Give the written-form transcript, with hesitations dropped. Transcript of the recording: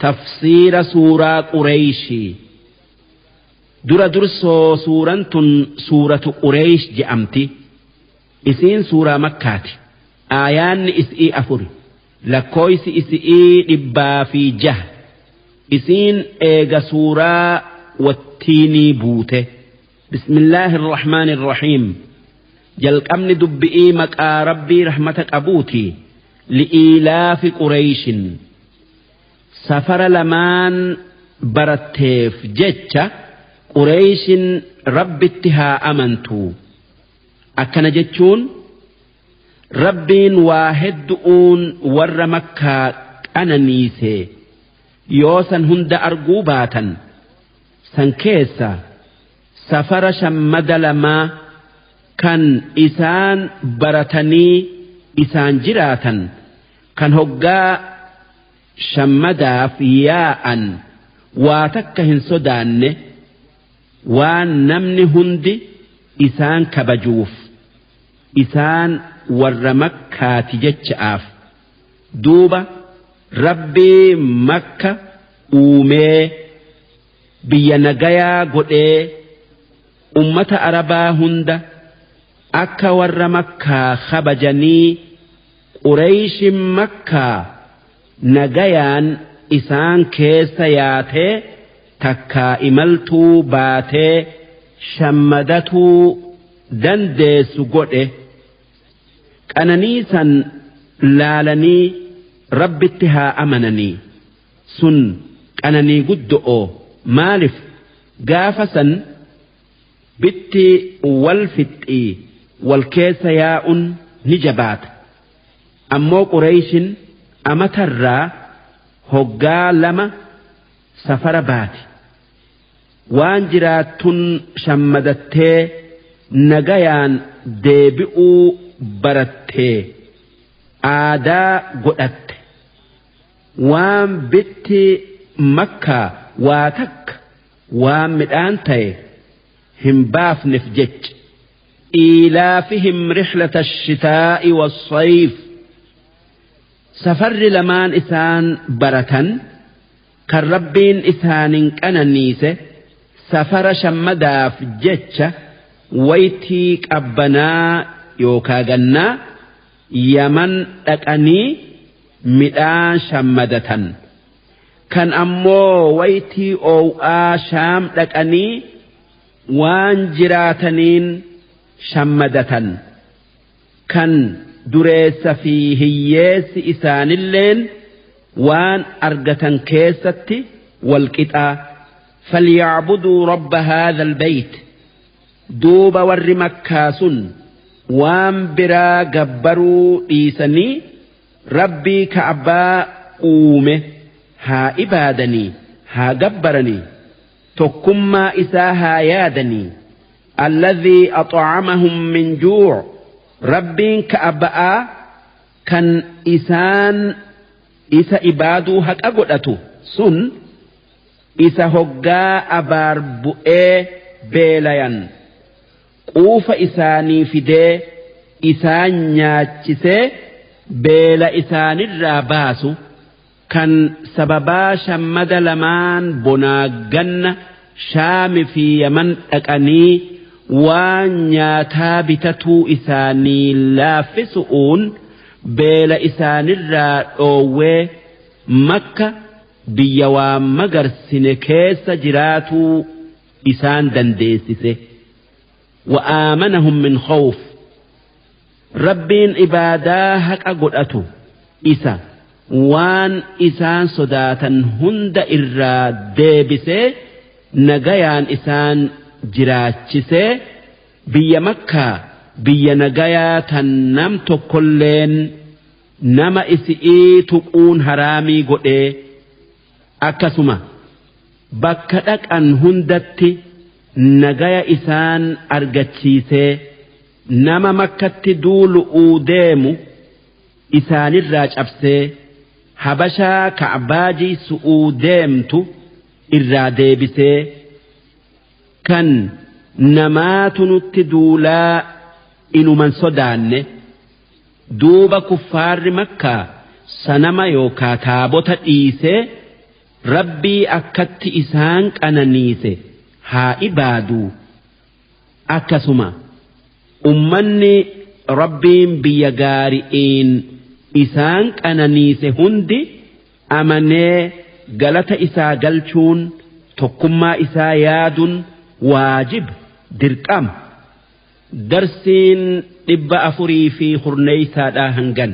Tafsiira suuraa Qureeyshii. Dura dursoo suuraan tun suuratu Qureeysh je'amti. Isiin suuraa Makkaati. Aayaanni is'ii 4. Lakkooysi is'ii 106. Isiin eega suuraa Wattiinii buute. Bismillaahi irrahmaani irrahiim. Jalqabni dubbi'ii maqaa Rabbii rahmata qabuuti. Li'iilaafi Qureeyshin. Safara lamaan baratteef jecha Qureeyshin Rabbitti haa amantu. Akkana jechuun Rabbiin waa heddu'uun warra Makkaa qananiise yoo san hunda arguu baatan san keessa safara shammada lamaa kan isaan baratanii isaan jiraatan kan hoggaa shammadaaf yaa'an waa takka hin sodaanne waan namni hundi isaan kabajuuf isaan warra Makkaati jecha'aaf. Duuba Rabbii Makka uumee biyya nagayaa godhee ummata Arabaa hunda akka warra Makkaa kabajanii Qureeyshin Makkaa nagayaan isaan keessa yaatee takkaa imaltuu baatee shammadatuu dandeessu godhe. Qananii san laalanii Rabbitti haa amananii. Sun qananii guddo'oo. Maalif gaafa san bitti wal fixxii wal keessa yaa'un ni jabaata. Ammoo Qureeyshin amatarraa hoggaa 2 safara baati. Waan jiraattun shammadattee nagayaan deebi'uu barattee aadaa godhatte. Waan bitti Makkaa waa takka waan midhaan ta'e hin baafnef jecha. Iilaafihim rihlata ash-shitaa'i was-sayf. Safarri lamaan isaan baratan kan Rabbiin isaanin qananiise safara shammadaaf jecha waytii qabbanaa yookaa gannaa Yaman dhaqanii midhaan shammadatan. Kan ammoo waytii oow'aa Shaam dhaqanii waan jiraataniin shammadatan. Kan dureessa fi hiyyeessi isaanilleen waan argatan keessatti wal qixaa. Falya'buduu rabba haadhal bayt. Duuba warri Makkaa sun waan biraa gabbaruu dhiisanii Rabbii Ka'baa uume haa ibaadanii, haa gabbaranii, tokkummaa isaa haa yaadanii. Alladhii ax'amahum min juu' Rabbiin Ka'ba'aa kan isaan isa ibaaduu haqa godhatu sun isa hoggaa abaar bu'ee beelayan quufa isaanii fidee isaan nyaachisee beela isaanirraa baasu kan sababaa shammada lamaan bonaa ganna Shaami fi Yaman dhaqanii waan nyaataa bitatuu isaanii laaffisu'uun beela isaanirraa dhoowwee Makka biyya waa magarsine keessa jiraatuu isaan dandeessise. Wa aamanahum min khawf. Rabbiin ibaadaa haqa godhatu isa waan isaan sodaatan hunda irraa deebisee nagayaan isaan jiraachisee biyya Makkaa biyya nagayaa tan nam tokkolleen nama isi'ii tuquun haraamii godhee akkasuma bakka dhaqan hundatti nagaya isaan argachiisee nama Makkatti duulu'uu deemu isaanirraa cabsee Habashaa Ka'baa jiysu'uu deemtu irraa deebisee kan namaatu nutti duulaa inuman sodaanne. Duuba kuffaarri Makkaa sanama yookaa taabota dhiisee Rabbii akkatti isaan qananiise haa ibaaduu. Akkasuma ummanni Rabbiin biyya gaari'iin isaan qananiise hundi amanee galata isaa galchuun tokkummaa isaa yaaduun waajib dirqama. Darsiin 410 hangan.